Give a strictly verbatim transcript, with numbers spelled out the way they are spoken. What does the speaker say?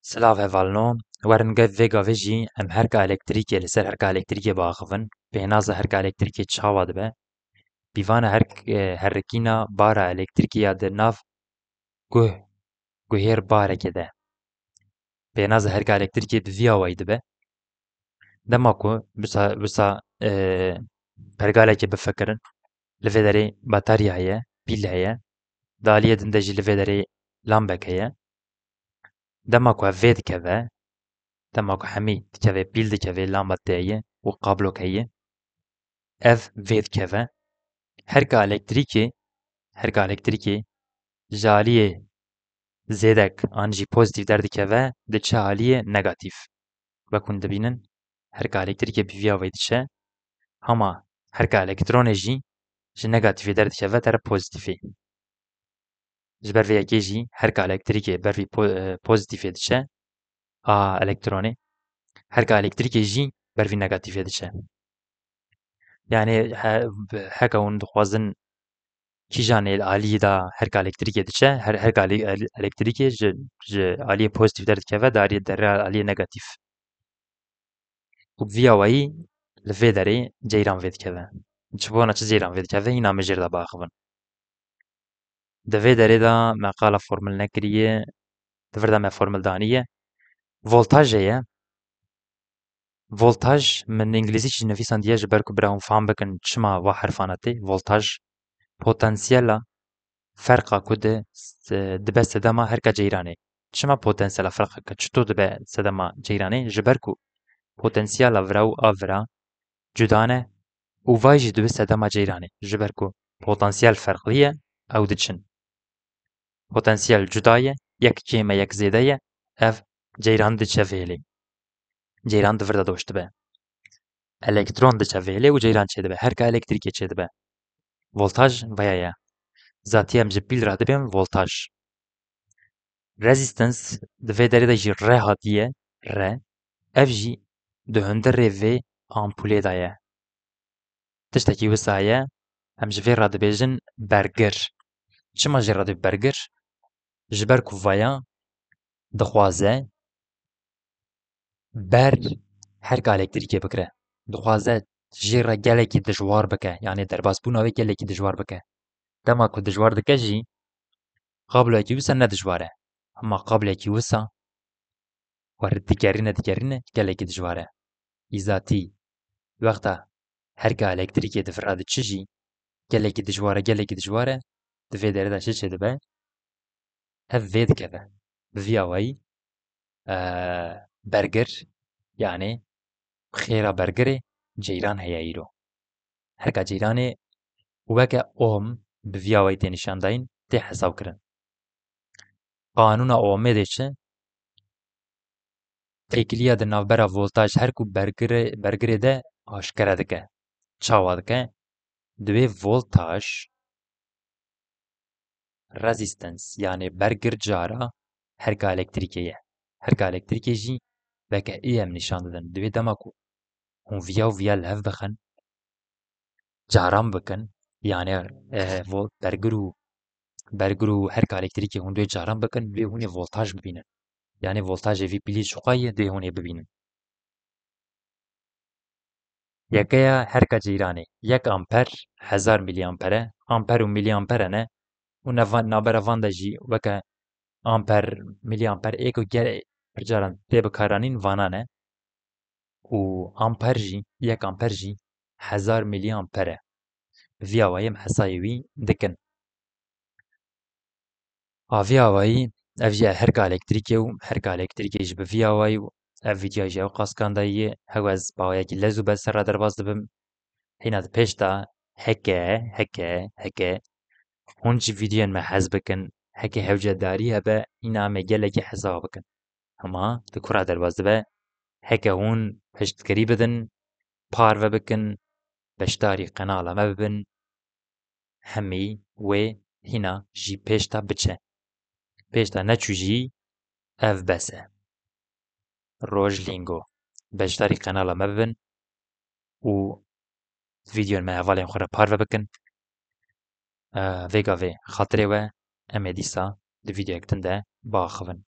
Silav hevalno, werin ge-, vê gavê jî em herka elektrîkê, li ser herka elektrîkê biaxivin. Pênaza herka elektrîkê çawa dibe? Pîvana herk-, e, herikîna bara elektrîkê ya di nav guh-, guhêr barekê de. Pênaza herka elektrîkê bi vî awayî dibe. Dema ku wisa, wisa, e, pergalekê bifikirin, li vê derê batarya heye, pîl heye, di aliyê din de jî li vê derê lambek heye. Dema ku ev vê dikeve, dema ku hemî dikeve, pîl dikeve, lamba tê ye û kablok heye, ev vê dikeve. Herka elektrîkê, herka elektrîkê ji aliyê zêdek an jî pozîtîf derdikeve, diçe aliyê negatîf. Wek hûn dibînin, herka elektrîkê bi vî awayî diçe, hema herka elektronê jî ji negatîfê derdikeve tere pozîtîfê. Ji ber vê yekê jî herka elektrîkê ber vî po-, e, pozîtîfê diçe, a elektronê, herka elektrîkê jî ber vî negatîfê diçe. Yanî he-, heke hûn dixwazin kîjanê li aliyê de herka elektrîkê diçe, her-, herka ele-, ele-, elektrîkê ji, ji aliyê pozîtîf derdikeve, di aliyê derê aliyê negatîf. Û bi vî awayî li vê derê ceyran vê dikeve. Ji bona çi ceyran vê dikeve, hîna me jêr de biaxivin. Di vê derê de me qala formil nekiriye, di vir de me formil daniye. Voltaj heye. Voltaj min îngilîzî jî nivîsandiye ji ber ku bira hûn fam bikin çima wa herfana tê. Voltaj potansiyela ferqa ku di, dibe sedema herka ceyranê. Çima potansiyela ferqa, çito dibe sedema ceyranê? Ji ber ku potansiyela vira û a vira cuda ne û vay jî dibe sedema ceyranê. Ji ber ku potansiyel ferqlî ye, ew diçin. Potansiyel cuda ye, yek kêm e, yek zêde ye, ev ceyran diçe vêlê. Ceyran di vir de doş dibe. Elektron diçe vêlê û ceyran çêdibe. Herka elektrîkê çêdibe. Voltaj veya ye. Zatî em ji pîl re dibên voltaj. Resistance di vê derê de jî re hatiye, re. Ev jî di hundirê vê ampulê de ye. Tiştekî wisa ye, em ji vê re dibêjin bergir. Çima jê re dibê bergir? Ji ber ku vaya dixwaze ber herka elektrîkê bikire. Dixwaze jê re gelekî dijwar bike, yanî derbasbûna wê gelekî dijwar bike. Dema ku dijwar dike jî, kablokî wisa ne dijwar e. Hema kablekî wisa wer digerîne, digerîne, gelekî dijwar e. Îzatî, wexta herka elektrîkê di vir re diçe jî, gelekî dijwar e, gelekî dijwar e, di vê derê de çi çêdibe? Ev vê dikeve. Bi vî awayî, e, bergir, yanî xêra bergirê ceyran heye îro. Herka ceyranê weke ohm bi vî awayî tê nîşandayîn, tê hesabkirin. Qanûna ohmê dê çi? Têkiliya di navbera voltaj her ku bergirê, bergirê de aşkere dike. Çawa dike? Divê voltaj resistance, yanî bergir cara herka elektrîkê ye. Herka elektrîkê jî weke ê em nîşan didin. Divê dema ku hûn viya û viya li hev bixin, caran bikin, yanî, e, vol-, bergir û, bergir û herka elektrîkê hûn divê caran bikin, divê hûn ê voltaj bibînin. Yanî voltajê vî pîlî çiqa ye, divê hûn ê bibînin. Yekeya herka ceyranê, yek amper hezar mîlîamper e. Amper û mîlîamper hene û nava-, navbera van de jî weke amper, mîlîamper ê ku gelek caran tê bikaranîn vana ne. Û amper jî, yek amper jî hezar mîlîamper e. Bi vî awayî em hesayê wî dikin. A vî awayî, ev jî herka elektrîkê û herka elektrîkê jî bi vî awayî û ev vîdyoya jî ew qaskandayiye. Hew ez bi awayekî lez û bez ser re derbas dibim. Hîna di pêş de heke, heke, heke hûn jî vîdyoyên me hez bikin, heke hewcedarî hebe, hîna em ê gelekî hesaba bikin. Hema di ku re derbas dibe, heke hûn piştgirî bidin, parve bikin, beşdarî qenala me bibin, hemî wê hîna jî pêş de biçe. Pêş de neçû jî ev bes e. Roj Lîngo. Beşdarî qenala me bibin û vîdyoyên me hevalên xwe re parve bikin. Vê gavê xatirê we, em ê dîsa di vîdyoyek din de biaxivin.